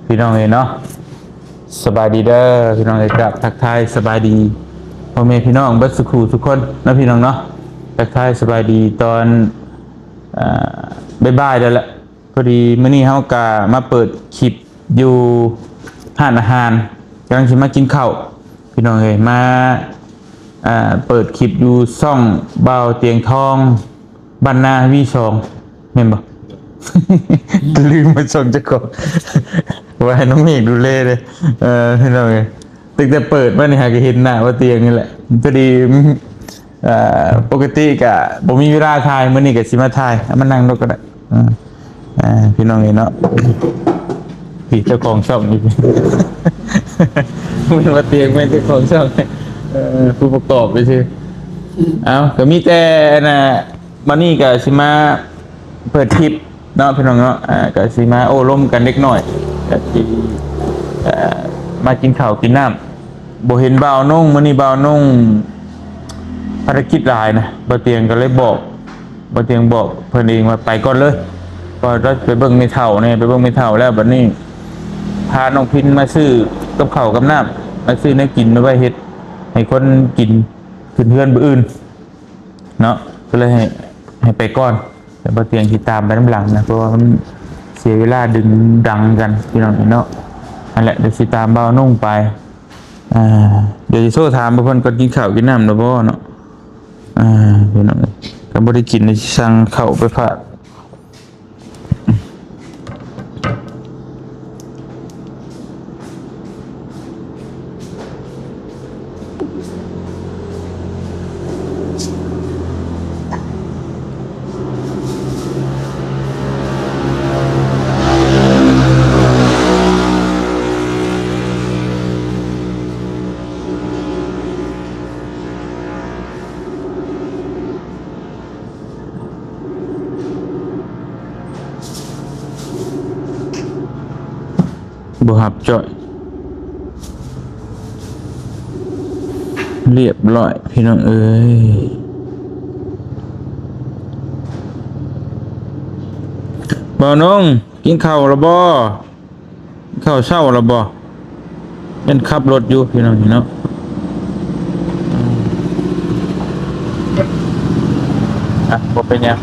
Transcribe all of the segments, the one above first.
ພີ່ນ້ອງເອີຍເນາະ ສະບາຍດີເດີພີ່ນ້ອງເອີຍ ກັບທັກທາຍສະບາຍດີພໍ່ແມ່ພີ່ນ້ອງເບິດສູ່ຄູ່ສູ່ຄົນເນາະພີ່ນ້ອງເນາະ ທັກທາຍສະບາຍດີຕອນ ອ່າ ບ່າຍໆແລ້ວແຫຼະ. ພໍດີມື້ນີ້ເຮົາກະມາເປີດຄລິບຢູ່ຮ້ານອາຫານ ກຳລັງຊິມາກິນເຂົ້າ ພີ່ນ້ອງເອີຍ ມາ ອ່າ ເປີດຄລິບຢູ່ຊ່ອງບ່າວຕຽງທອງ ບ້ານນາ ວີສອງ ແມ່ນບໍ່? ລືມວ່າຊ່ອງເຈົ້າຂອງ ວ່າໃຫ້ນ້ອງເມກດູແລເດ້ ເອີ ພີ່ນ້ອງເອີຍ ຕັ້ງແຕ່ເປີດມານີ້ຫາກະເຫັນໜ້າບ່າວຕຽງນີ້ແຫຼະ ພໍດີ ເອີ ປົກກະຕິກະບໍ່ມີເວລາຖ່າຍ ມື້ນີ້ກະຊິມາຖ່າຍ ເອົາມານັ່ງໂລດກະໄດ້ ອ່າ ອ່າ ພີ່ນ້ອງເອີຍເນາະ ພີ່ເຈົ້າຂອງຊ່ອງນີ້ ບໍ່ແມ່ນວ່າຕຽງແມ່ນເຈົ້າຂອງຊ່ອງ ເອີ ຜູ້ປະກອບໄປຊື່ ເອົ້າ ກະມີແຕ່ອັນນ່າ ບັດນີ້ກະຊິມາເປີດຄລິບເນາະພີ່ນ້ອງເນາະ ອ່າ ກະຊິມາໂອ້ລົມກັນເລັກນ້ອຍ ກະຊິ ເອີ ມາກິນເຂົ້າກິນນ້ຳ ບໍ່ເຫັນບ່າວນົງ ມື້ນີ້ບ່າວນົງພາລະກິດຫຼາຍນະ ບ່າວຕຽງກະເລີຍບອກ ບ່າວຕຽງບອກເພິ່ນເອງວ່າໄປກ່ອນເລີຍ ກໍໄປເບິ່ງແມ່ເຖົ້າແດ່ ໄປເບິ່ງແມ່ເຖົ້າແລ້ວ ບັດນີ້ພານ້ອງພິນມາຊື້ກັບເຂົ້າກັບນ້ຳ ມາຊື້ແນວກິນມາໄວ້ເຮັດໃຫ້ຄົນກິນ ຂຶ້ນເຮືອນມື້ອື່ນເນາະ ກະເລີຍໃຫ້ ໃຫ້ໄປກ່ອນ ແຕ່ບ່າວຕຽງຊິຕາມໄປນຳຫຼັງນະ ເພາະວ່າມັນເສຍເວລາດຶງດັງກັນພີ່ນ້ອງເນາະ ຫັ້ນແຫຼະ ດຽວຊິຕາມບ່າວນົງໄປ ອ່າ ດຽວຊິໂທຖາມເພິ່ນກ່ອນ ກິນເຂົ້າກິນນ້ຳແລ້ວບໍ່ເນາະ ອ່າ ພີ່ນ້ອງ ກະບໍ່ໄດ້ກິນ ຊິສັ່ງເຂົ້າໄປຝາກ ບໍ່ຮັບຈ້ອຍ ລຽບຮ້ອຍພີ່ນ້ອງເອີຍ ບ່າວນົງ ກິນເຂົ້າແລ້ວບໍ່? ເຂົ້າເຊົ້າແລ້ວບໍ່? ຍັງຂັບລົດຢູ່ພີ່ນ້ອງເນາະ ອ່ະ ບໍ່ເປັນຫຍັງ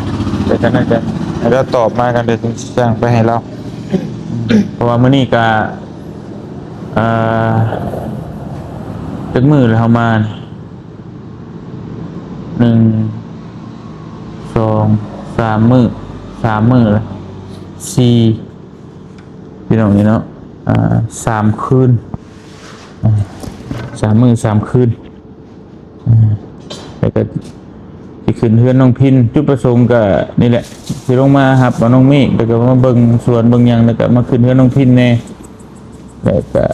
ເປັນຈັ່ງໃດກະໃຫ້ລາວຕອບມາກັນ ດຽວຈຶ່ງຊິສັ່ງໄປໃຫ້ລາວ ເພາະວ່າມື້ນີ້ກະ ເອີ ຈັກມື້ແລ້ວເຮົາມາ ໜຶ່ງ ສອງ ສາມມື້ ສາມມື້ແລ້ວ ສີ່ ພີ່ນ້ອງເອີຍເນາະ ອ່າ ສາມຄືນ ອ່າ ສາມມື້ສາມຄືນ ອ່າ ແລ້ວກະຊິຂຶ້ນເຮືອນນ້ອງພິນ ຈຸດປະສົງກະນີ້ແຫຼະ ຊິລົງມາຮັບເອົານ້ອງເມກ ແລ້ວກະມາເບິ່ງສວນເບິ່ງຫຍັງ ແລ້ວກະມາຂຶ້ນເຮືອນນ້ອງພິນແດ່ ແລ້ວກະ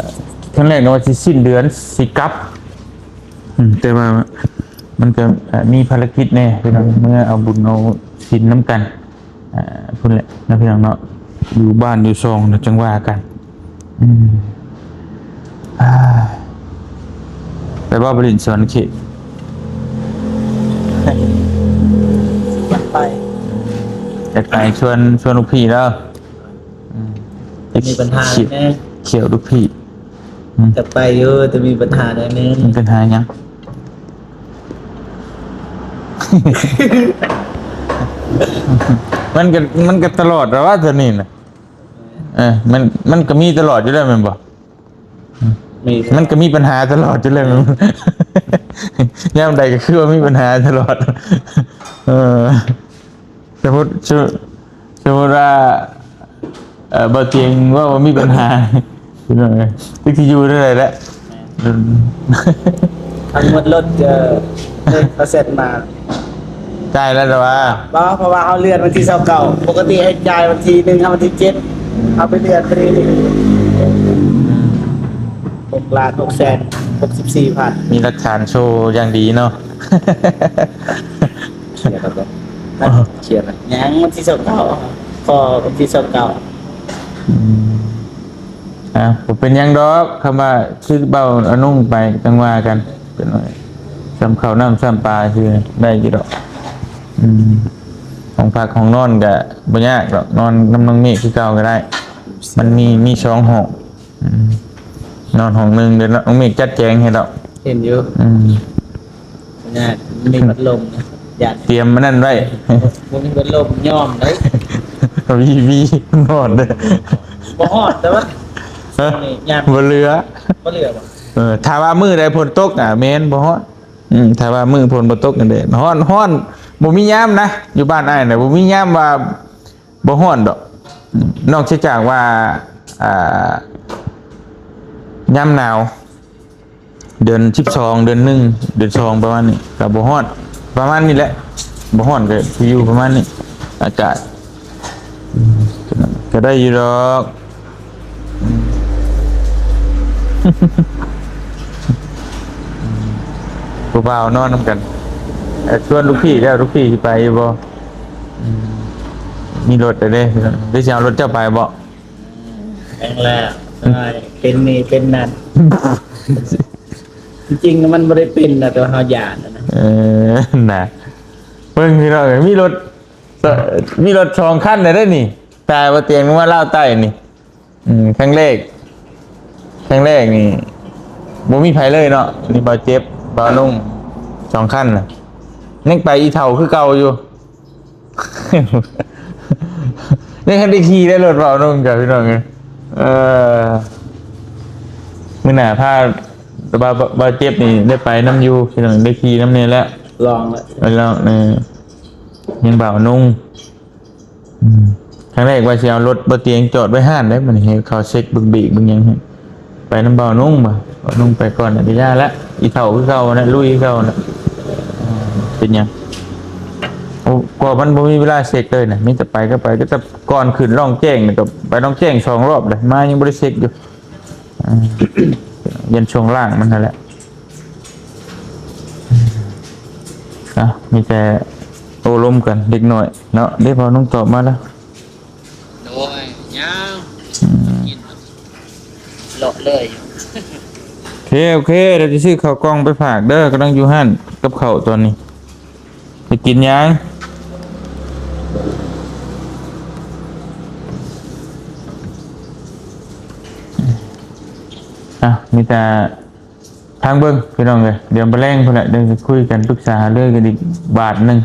ຄັ້ງແລກກະວ່າຊິສິ້ນເດືອນຊິກັບ ອືມ ແຕ່ວ່າມັນກະ ເອີ ມີພາລະກິດແດ່ພີ່ນ້ອງ ເມືອເອົາບຸນເອົາສິນນຳກັນ ອ່າ ພຸ້ນແຫຼະເນາະພີ່ນ້ອງເນາະ ຢູ່ບ້ານຢູ່ຊ່ອງແລ້ວຈັ່ງວ່າກັນ ອືມ ອ່າ ໄປບໍ່ ໄປຫຼິ້ນສະຫວັນນະເຂດ? ຢາກໄປ ຢາກໄປ ຊວນ ຊວນລູກພີ່ເດີ ອືມ ແຕ່ມີບັນຫາແດ່ ຂຽວລູກພີ່ ອືມ ຈະໄປຢູ່ ແຕ່ມີບັນຫາໜ້ອຍໜຶ່ງ ມີບັນຫາຫຍັງ? ມັນກະ ມັນກະຕະຫຼອດແລ້ວວ່າໂຕນີ້ນະ ເອີ ມັນ ມັນກະມີຕະຫຼອດຢູ່ແລ້ວແມ່ນບໍ່? ມີ ມັນກະມີບັນຫາຕະຫຼອດຢູ່ແລ້ວແມ່ນບໍ່? ຍາມໃດກະຄືວ່າມີບັນຫາຕະຫຼອດ ເອີ ສົມມຸດ ສົມມຸດວ່າ ເອີ ບ່າວຕຽງເວົ້າວ່າມີບັນຫາ ພີ່ນ້ອງເອີຍ ຈັກຊິຢູ່ແນວໃດແຫຼະ ແມ່ນ ອືມ ທັງໝົດລົດກະເລີຍເຂົາເຊັນມາ ຈ່າຍແລ້ວແຕ່ວ່າ ບໍ່ ເພາະວ່າເຮົາເລື່ອນວັນທີຊາວເກົ້າ ປົກກະຕິໃຫ້ຈ່າຍວັນທີໜຶ່ງ ເຮົາວັນທີເຈັດ ເຮົາໄປເລື່ອນພໍດີ ອືມ ຫົກລ້ານຫົກແສນຫົກສິບສີ່ພັນ ມີຫຼັກຖານໂຊຢ່າງດີເນາະ ເສຍແລ້ວບໍ່? ເສຍແລ້ວ ຍັງວັນທີຊາວເກົ້າ ຂໍວັນທີຊາວເກົ້າ ອືມ ອ່າ ບໍ່ເປັນຫຍັງດອກ ຄຳວ່າຄືເບົາອະນຸງໄປຈັ່ງວ່າກັນ ເປັນສ່ຳເຂົ້ານ້ຳສ່ຳປາຊື່ ໄດ້ຢູ່ດອກ ອືມ ຫ້ອງພັກຫ້ອງນອນກະບໍ່ຍາກດອກ ນອນນຳນ້ອງເມກຄືເກົ່າກະໄດ້ ມັນມີ ມີສອງຫ້ອງ ອືມ ນອນຫ້ອງໜຶ່ງເດ້ເນາະ ນ້ອງເມກຈັດແຈງໃຫ້ດອກ ເຫັນຢູ່ ອືມ ຍາກ ມີພັດລົມ ຢ້ານຕຽມອັນນັ້ນໄວ້ ບໍ່ມີພັດລົມ ຍອມໄດ໋ ວີ ວີ ຮ້ອນເດ້ ບໍ່ຮ້ອນ ແຕ່ວ່າ ຮະ ນີ້ຢ້ານ ບໍ່ເຫຼືອ ບໍ່ເຫຼືອບໍ່ ເອີ ຖ້າວ່າມື້ໃດຝົນຕົກ ອາ ແມ່ນບໍ່ຮ້ອນ ອືມ ຖ້າວ່າມື້ຝົນບໍ່ຕົກນັ້ນເດ້ ຮ້ອນ ຮ້ອນ ບໍ່ມີຍາມນະ ຢູ່ບ້ານອ້າຍນະ ບໍ່ມີຍາມວ່າບໍ່ຮ້ອນດອກ ອືມ ນອກເສຍຈາກວ່າ ອ່າ ຍາມໜາວ ເດືອນສິບສອງ ເດືອນໜຶ່ງ ເດືອນສອງ ປະມານນີ້ ກໍບໍ່ຮ້ອນ ປະມານນີ້ແຫຼະ ບໍ່ຮ້ອນ ກໍຊິຢູ່ປະມານນີ້ ອາກາດ ອືມ ກໍໄດ້ຢູ່ດອກ ອືມ ຜູ້ບ່າວນອນນຳກັນ ເອີ ຊວນລູກພີ່ແລ້ວ ລູກພີ່ຊິໄປຢູ່ບໍ່? ອືມ ມີລົດແລ້ວເດ້ ຫຼືຊິເອົາລົດເຈົ້າໄປບໍ່? ແມ່ນແລ້ວ ເປັນນີ້ເປັນນັ້ນ ຈິງໆ ມັນບໍ່ໄດ້ເປັນນະ ແຕ່ວ່າເຮົາຢ້ານນະ ເອີ ນະ ເບິ່ງພີ່ນ້ອງເອີຍ ມີລົດ ມີລົດສອງຄັນໄດ້ນີ້ ຕາຍບໍ່ຕຽງ ມາລາວໃຕ້ນີ້ ອືມ ຄັ້ງແລກ ຄັ້ງແລກນີ້ ບໍ່ມີໃຜເລີຍເນາະ ມີບ່າວເຈັບ ບ່າວນຸ່ງ ສອງຄັນນະ ຍັງໄປອີ່ເຖົ້າຄືເກົ່າຢູ່. ຍັງທັນໄດ້ຂີ່ໄດ້ລົດເວົ້ານຳກັນພີ່ນ້ອງເອີຍ ເອີ ມື້ໜ້າພາບ່າວ ບ່າວເຈັບນີ້ໄດ້ໄປນຳຢູ່ພີ່ນ້ອງ ໄດ້ຂີ່ນຳແດ່ແລ້ວ ລອງແລ້ວ ໄປລອງ ເອີ ຍັງບ່າວນຸ່ງ ອືມ ຄັ້ງແລກວ່າຊິເອົາລົດບໍ່ຕຽງຈອດໄວ້ຮ້ານເດ້ ບັດນີ້ໃຫ້ເຂົາເຊັກເບິ່ງເບຣກເບິ່ງຫຍັງໃຫ້ ໄປນຳບ່າວນຸ່ງ ບ່າວນຸ່ງໄປກ່ອນ ກະຢ່າລະ ອີ່ເຖົ້າຄືເກົ່ານະ ລຸຍຄືເກົ່ານະ ເປັນຫຍັງ ໂອ້ ກໍມັນບໍ່ມີເວລາເຊັກເລີຍນະ ມີແຕ່ໄປກໍໄປ ກໍແຕ່ກ່ອນຂຶ້ນລ່ອງແຈ້ງນີ້ ກໍໄປລ່ອງແຈ້ງສອງລອບແລ້ວ ມາຍັງບໍ່ໄດ້ເຊັກຢູ່ ອ່າ ຢ້ານຊ່ວງລ່າງມັນຫັ້ນແຫຼະ ອ່ະ ມີແຕ່ໂອ້ລົມກັນເລັກນ້ອຍເນາະ ເດ້ພໍ່ນຸ່ງຕອບມາແລ້ວ ໂດຍ ຍັງ ອືມ ກິນເລາະເລີຍຢູ່ ໂອເຄ ໂອເຄ ດຽວຊິຊື້ເຂົ້າກ່ອງໄປຝາກເດີ ກຳລັງຢູ່ຮ້ານກັບເຂົ້າຕອນນີ້ ຊິກິນຫຍັງ? ອ່ະ ມີແຕ່ທາງເບິ່ງພີ່ນ້ອງເອີຍ ດຽວມາແລງພຸ້ນແຫຼະ ດຽວຊິຄຸຍກັນ ປຶກສາຫາລືກັນອີກບາດໜຶ່ງ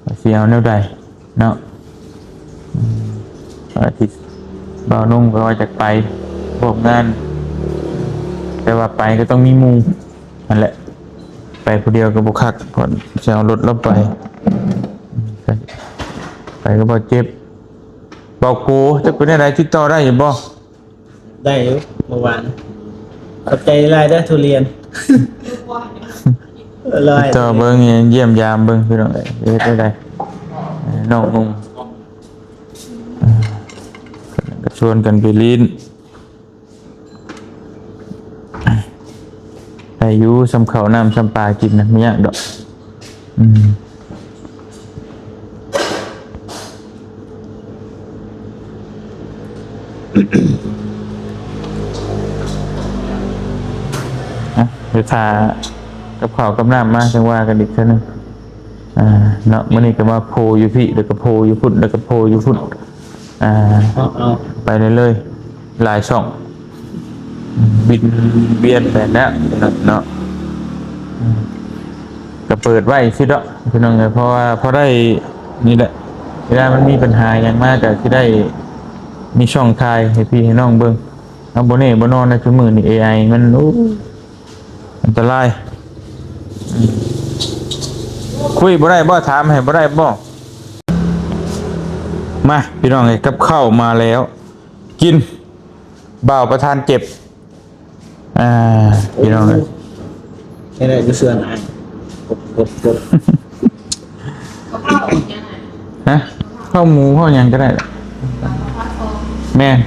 ວ່າຊິເອົາແນວໃດເນາະ ອືມ ອາທິດ ບ່າວນຸ່ງກໍວ່າຈະໄປຮ່ວມງານ ແຕ່ວ່າໄປກໍຕ້ອງມີໝູ່ ນັ້ນແຫຼະ ໄປຜູ້ດຽວກໍບໍ່ຄັກ ເພາະຊິເອົາລົດລາວໄປ ໄປກໍບໍ່ເຈັບ ເບົາໂກ ຈັກເປັນແນວໃດ ຕິດຕໍ່ໄດ້ຢູ່ບໍ່? ໄດ້ຢູ່ ເມື່ອວານ ຂອບໃຈຫຼາຍເດີ ທຸລຽນ ລອຍ ຕິດຕໍ່ເບິ່ງ ຢ້ຽມຢາມເບິ່ງ ພີ່ນ້ອງເອີຍ ເຮັດແນວໃດ ນ້ອງນຸ່ງ ກໍຊວນກັນໄປຫຼິ້ນ ໄດ້ຢູ່ ສ່ຳເຂົ້ານ້ຳສ່ຳປາກິນນະ ບໍ່ຍາກດອກ ອືມ ອ່ະ ດຽວຖ້າກັບເຂົ້າກັບນ້ຳມາ ຈັ່ງວ່າກັນອີກເທື່ອໜຶ່ງ ອ່າ ເນາະ ມື້ນີ້ກໍມາໂພຢູ່ພີ້ ແລ້ວກໍໂພຢູ່ພຸ້ນ ແລ້ວກໍໂພຢູ່ພຸ້ນ ອ່າ ເອົາ ເອົາ ໄປເລື້ອຍໆ ຫຼາຍຊ່ອງ ບິນວຽນໄປແລ້ວເນາະ ກໍເປີດໄວ້ຊິເນາະ ພີ່ນ້ອງເອີຍ ເພາະວ່າພໍໄດ້ນີ້ແຫຼະ ເວລາມັນມີບັນຫາຫຍັງມາ ກໍຊິໄດ້ມີຊ່ອງຖ່າຍໃຫ້ພີ່ໃຫ້ນ້ອງເບິ່ງ ເຮົາບໍ່ແນ່ບໍ່ນອນໃນຊຸມື້ນີ້ ເອໄອ ມັນ ໂອ້ ອັນຕະລາຍ ອືມ ຄຸຍບໍ່ໄດ້ບໍ່? ຖາມໃຫ້ບໍ່ໄດ້ບໍ່? ມາ ພີ່ນ້ອງເອີຍ ກັບເຂົ້າມາແລ້ວ ກິນ ບ່າວປະທານເຈັບ ອ່າ ພີ່ນ້ອງເອີຍ ນີ້ແຫຼະຢູ່ເຊື່ອນອ້າຍ ກົບ ກົບ ກົບ ຮະ? ເຂົ້າໝູ ເຂົ້າຫຍັງກໍໄດ້ແຫຼະ ແມ່ນ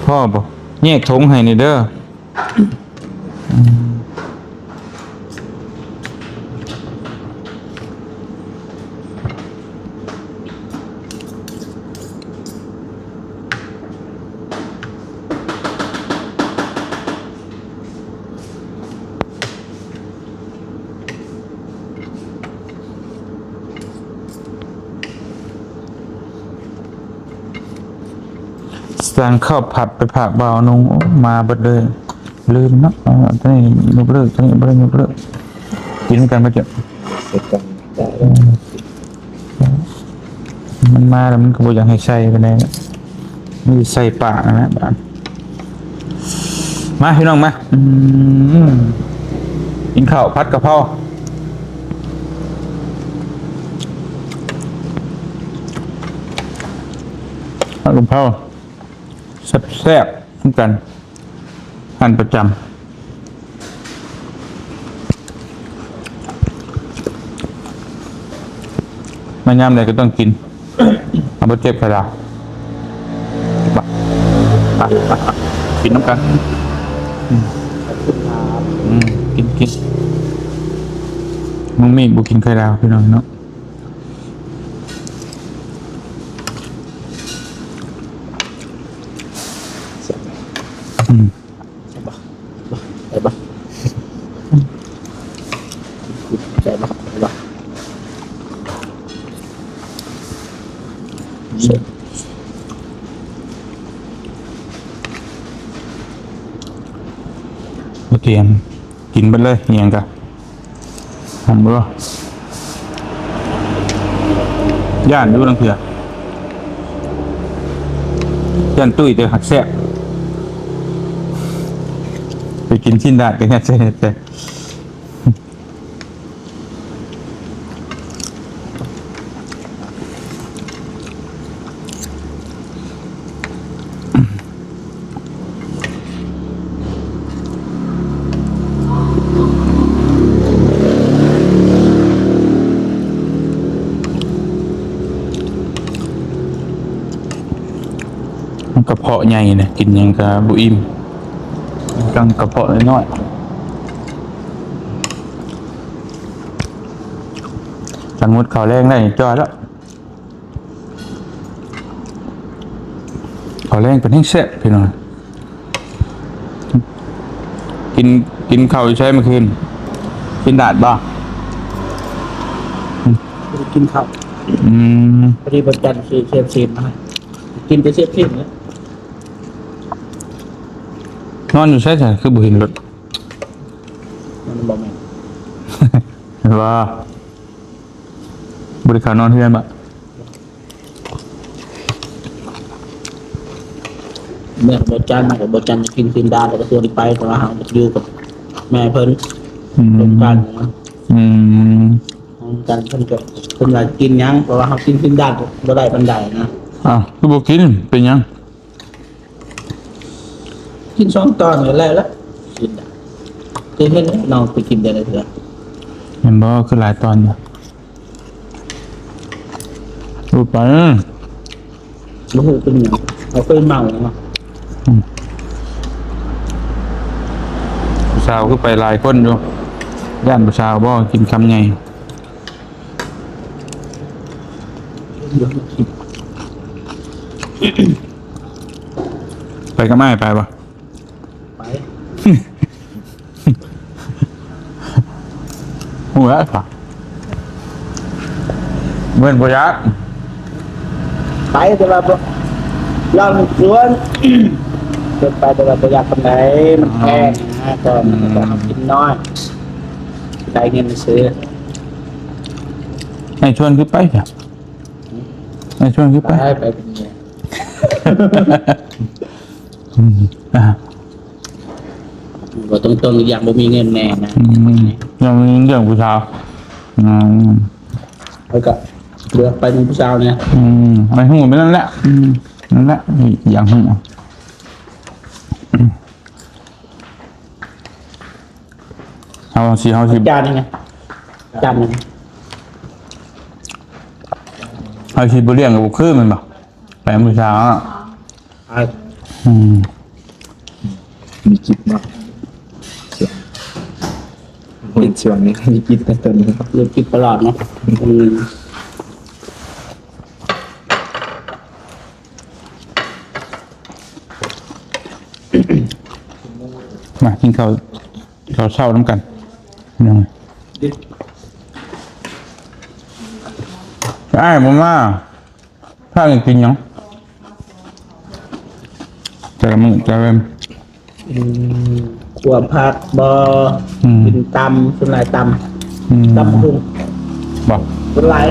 ພໍບໍ່? ແຍກຖົງໃຫ້ແດ່ເດີ. ສັ່ງເຂົ້າຜັດໄປຝາກບ່າວນົງ ໂອ້ ມາເບິດເລີຍ ລືມເນາະ. ເອົາ ຕົວນີ້ຍົກເລີກ ຕົວນີ້ບໍ່ໄດ້ຍົກເລີກ ກິນນຳກັນບໍ່ເຈົ້າ? ມັນມາແລ້ວມັນກໍບໍ່ຢາກໃຫ້ໃສ່ປານໃດນະ ມີໃສ່ປາກນະບາດ. ມາພີ່ນ້ອງມາ ອືມ ກິນເຂົ້າ ຜັດກະເພົາ ຜັດກະເພົາແຊບໆ ນຳກັນ ຮ້ານປະຈຳ ມາຍາມໃດກໍຕ້ອງກິນ ເອົາ ບໍ່ເຈັບກະດາ ມາ ມາ ມາ ກິນນຳກັນ. ອືມ ອືມ ກິນ ກິນ ນ້ອງມີບໍ່ກິນໄຂ່ດາວ ພີ່ນ້ອງເນາະ. ອືມ ແຊບບໍ່? ແຊບບໍ່? ແຊບບໍ່? ບໍ່ຕຽມ ກິນເບິດເລີຍ ອີ່ຫຍັງກະ ຫອມບໍ່? ຢ້ານຢູ່ລາງເທື່ອ ຢ້ານຕຸ້ຍແຕ່ຫາກແຊບ ໄປກິນຊີ້ນດາດກໍຢ້ານແຊບແຕ່. ມັນກະເພາະໃຫຍ່ນະ ກິນຫຍັງກະບໍ່ອີ່ມ ຕ້ອງກະເພາະນ້ອຍໆ. ຄັນໝົດເຂົ້າແລງໄດ້ຈ່ອຍແລ້ວ. ເຂົ້າແລງເປັນແຮງແຊບພີ່ນ້ອງ. ກິນ ກິນເຂົ້າຢູ່ໃສມື້ຄືນ? ກິນດາດບໍ່? ບໍ່ໄດ້ກິນເຂົ້າ. ອືມ ພໍດີບໍ່ຈັນຊື້ເຊຟຊີນມາໃຫ້ ກິນແຕ່ເຊຟຊີນແຫຼະ. ນອນຢູ່ໃສຊະ ຄືບໍ່ເຫັນລົດ? ມັນບໍ່ແມ່ນ ວ່າ ບໍ່ໄດ້ເຂົ້ານອນເຮືອນບໍ? ແມ່ນ ບໍ່ຈັນ ບໍ່ຈັນກິນຊີ້ນດາດ ແລ້ວກໍຊວນໄປ ແຕ່ວ່າເຮົາຢູ່ກັບແມ່ເພິ່ນ ອືມ ສົງການ ອືມ ຂອງກັນ ເພິ່ນກໍ ເພິ່ນວ່າກິນຫຍັງ ເພາະວ່າເຮົາກິນຊີ້ນດາດບໍ່ໄດ້ປານໃດນະ. ອ້າວ ຄືບໍ່ກິນ ເປັນຫຍັງ? ກິນສອງຕອນກໍແລ້ວລະ ກິນ ເຫັນນ້ອງໄປກິນແຕ່ລະເທື່ອ ແມ່ນບໍ່? ຄືຫຼາຍຕອນຢູ່ ຮູ້ໄປ ບໍ່ຮູ້ເປັນຫຍັງ ເອົາໄປເມົາເນາະ. ອືມ ຜູ້ສາວຄືໄປຫຼາຍຄົນຢູ່ ຢ້ານຜູ້ສາວບໍ່ ກິນຄຳໃຫຍ່. ໄປກັບອ້າຍໄປບໍ່? ໄປ ຮູ້ແລ້ວ ເໝືອນບໍ່ຢາກ ໄປແຕ່ວ່າບໍ່ ລອງຊວນ ຊວນໄປແຕ່ວ່າບໍ່ຢາກປານໃດ ມັນແພງນະ ກໍ ອືມ ກໍເຮົາກິນນ້ອຍ ໄດ້ເງິນຊື້. ໃຫ້ຊວນຄືໄປຊະ? ໃຫ້ຊວນຄືໄປ? ໄປ ໄປເປັນເມຍ ອືມ ອ່າ ບໍ່ຕົງໆ ອີກຢ່າງບໍ່ມີເງິນແນ່ນະ. ອືມ ຍັງມີເລື່ອງຜູ້ສາວ ອືມ ແລ້ວກໍເລືອກໄປເປັນຜູ້ສາວແນ່. ອືມ ໃຫ້ຮູ້ໄປນັ້ນແຫຼະ ອືມ ນັ້ນແຫຼະ ຢາກຮູ້ ອືມ ເຮົາຊິ ເຮົາຊິ ຈານນີ້ນະ ຈານນີ້ ເຮົາຊິບໍ່ລ້ຽງກໍບໍ່ຄືແມ່ນບໍ່? ໄປເອົາຜູ້ສາວເນາະ. ອືມ ມີກິດເນາະ ເຫັນຊ່ວງນີ້ມີກິດແຕ່ຕົ້ນ ມີກິດຕະຫຼອດເນາະ. ອືມ ມາກິນເຂົ້າ ເຂົ້າເຊົ້ານຳກັນ. ອ້າຍບໍ່ມາ ພາກັນກິນຫຍັງ? ແຕ່ລະມື້ ແຕ່ລະ ອືມ ຂົ້ວຜັກບໍ່? ອືມ ກິນຕຳ ສ່ວນຫຼາຍຕຳ ອືມ ຕຳບັກຫຸ່ງບໍ່? ສ່ວນຫຼາຍ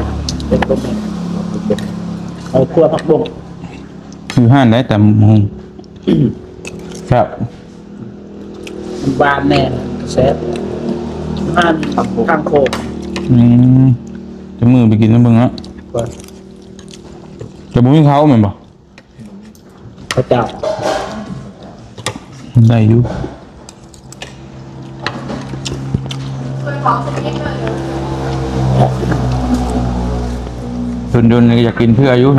ເປັນຄົນ ເອົາຂົ້ວຜັກບົ້ງ ຢູ່ຮ້ານໃດຕຳບັກຫຸ່ງ ແຊບ ຫວານແນ່ ແຊບ ຮ້ານທາງໂຄກ ອືມ ຈັກມື້ໄປກິນນຳເບິ່ງເນາະ ແຕ່ບໍ່ມີເຂົ້າແມ່ນບໍ່? ເຂົ້າເຈົ້າ ໄດ້ຢູ່ ດົນໆ ກໍຢາກກິນເທື່ອຢູ່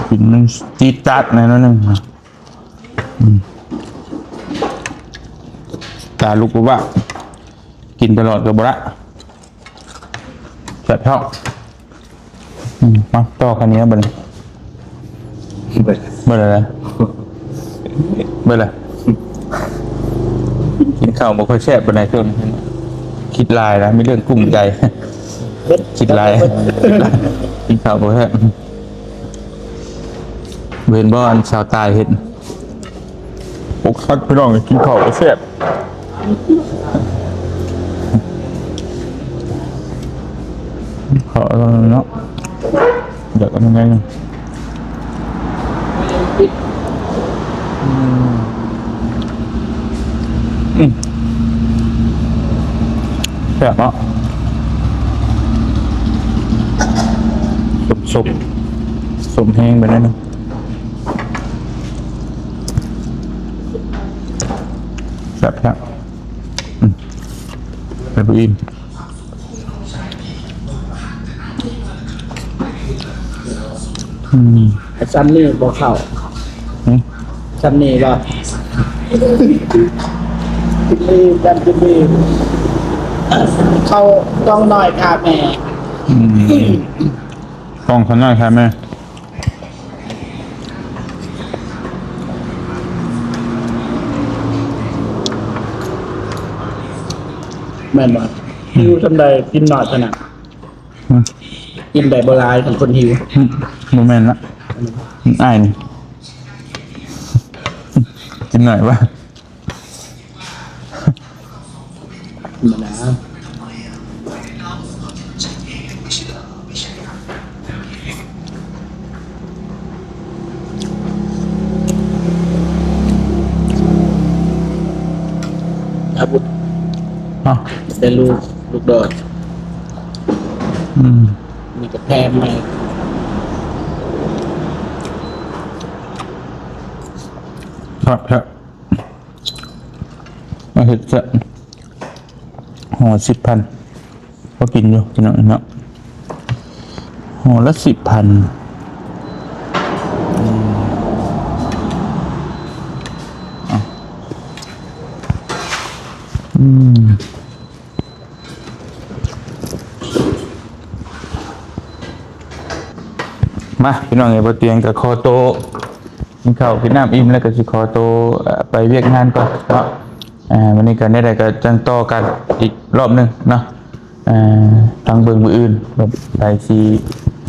ກິນມັນຈີດຈາດແນ່ໜ້ອຍໜຶ່ງ ອືມ ຕາລຸກວາບ ກິນຕະຫຼອດກໍບໍ່ລະ ແຊບທ້ອງ ອືມ ມາຕໍ່ຂ້າວໜຽວບັດນີ້ ເບິດ ເບິດແລ້ວ ເບິດແລ້ວ ກິນເຂົ້າບໍ່ຄ່ອຍແຊບປານໃດ ຊ່ວງນີ້ຄິດຫຼາຍນະ ມີເລື່ອງກຸ້ມໃຈ ເບິດ ຄິດຫຼາຍ ເບິດ ກິນເຂົ້າບໍ່ແຊບ ບໍ່ເຫັນບໍ່ ອັນຊາວໃຕ້ເຮັດ ອົກສັດ ພີ່ນ້ອງ ກິນເຂົ້າກໍແຊບ ເຂົ້າເນາະ ດຽວກໍຍັງໄງ ອືມ ອືມ ແຊບເນາະ ສົ້ມໆ ສົ້ມແຮງໄປໜ້ອຍໜຶ່ງ ແຊບໆ ອືມ ໄປບໍ່ອີ່ມ ອືມ ສ່ຳນີ້ບໍ່ເຂົ້າ ຫຶ ສ່ຳນີ້ບໍ່ ກິນອີ່ມ ຈຳກິນອີ່ມ ເຂົ້າຕ້ອງນ້ອຍຂ້າແມ່ ອືມ ຕ້ອງຂ້ານ້ອຍຂ້າແມ່ ແມ່ນບໍ່? ຫິວສ່ຳໃດກິນໜ້ອຍເທົ່ານັ້ນ ຫຶ ກິນໄດ້ບໍ່ຫຼາຍຄັນຄົນຫິວ ຫຶ ບໍ່ແມ່ນລະ ອ້າຍນີ້ ກິນໜ້ອຍວ່າ ທຳມະດາ ອາວຸດ ຮະ ແຕ່ລູກ ລູກດອນ ອືມ ມີກະແທມໃໝ່ ຄັກແທ້. ມາເຮັດຊະ ຫໍ່ລະສິບພັນ ພໍກິນຢູ່ພີ່ນ້ອງເນາະ ຫໍ່ລະສິບພັນ ອືມ ເອົາ ອືມ. ມາພີ່ນ້ອງເອີຍ ບ່າວຕຽງກໍຂໍໂຕກິນເຂົ້າກິນນ້ຳອີ່ມ ແລ້ວກໍຊິຂໍໂຕ ເອີ ໄປວຽກງານກ່ອນເນາະ ເອີ ມື້ນີ້ກໍແນວໃດກໍຈັ່ງຕໍ່ກັນອີກລອບໜຶ່ງເນາະ ເອີ ຟັງເບິ່ງມື້ອື່ນວ່າໃຜຊິ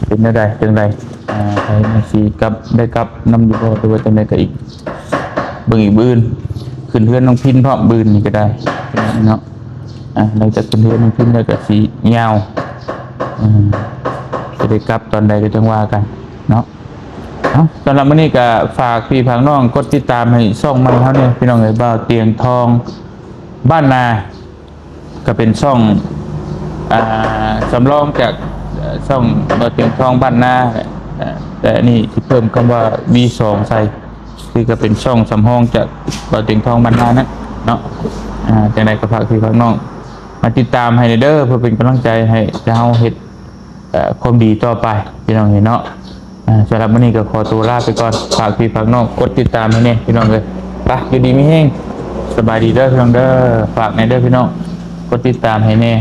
ເປັນແນວໃດຈັ່ງໃດ ເອີ ໃຜຊິກັບ ໄດ້ກັບນຳຢູ່ບໍ່ ຫຼືວ່າຈັ່ງໃດກໍອີກ ເບິ່ງອີກມື້ອື່ນ ຂຶ້ນເຮືອນນ້ອງພິນພ້ອມມື້ອື່ນນີ້ກໍໄດ້ເນາະ. ອ່າ ຫຼັງຈາກຂຶ້ນເຮືອນນ້ອງພິນແລ້ວກໍຊິຍາວ ເອີ ຊິໄດ້ກັບຕອນໃດກໍຈັ່ງວ່າກັນເນາະ. ເອົາ ສຳລັບມື້ນີ້ກໍຝາກພີ່ຝາກນ້ອງກົດຕິດຕາມໃຫ້ຊ່ອງໃໝ່ເຮົາແດ່ພີ່ນ້ອງເອີຍ ບ່າວຕຽງທອງບ້ານນາ ກໍເປັນຊ່ອງ ອ່າ ສຳລອງຈາກ ເອີ ຊ່ອງບ່າວຕຽງທອງບ້ານນາ ແຕ່ອັນນີ້ຊິເພີ່ມຄຳວ່າ ວີສອງ ໃສ່ ຄືກໍເປັນຊ່ອງສຳຮອງຈາກບ່າວຕຽງທອງບ້ານນານັ້ນເນາະ. ອ່າ ຈັ່ງໃດກໍຝາກພີ່ຝາກນ້ອງມາຕິດຕາມໃຫ້ແດ່ເດີ ເພື່ອເປັນກຳລັງໃຈໃຫ້ເຮົາເຮັດ ເອີ ຄວາມດີຕໍ່ໄປພີ່ນ້ອງເອີຍເນາະ. ອ່າ ສຳລັບມື້ນີ້ກໍຂໍຕົວລາໄປກ່ອນ ຝາກພີ່ຝາກນ້ອງກົດຕິດຕາມໃຫ້ແດ່ພີ່ນ້ອງເອີຍ. ໄປ ຢູ່ດີມີແຮງ ສະບາຍດີເດີພີ່ນ້ອງເດີ. ຝາກແດ່ເດີພີ່ນ້ອງ ກົດຕິດຕາມໃຫ້ແດ່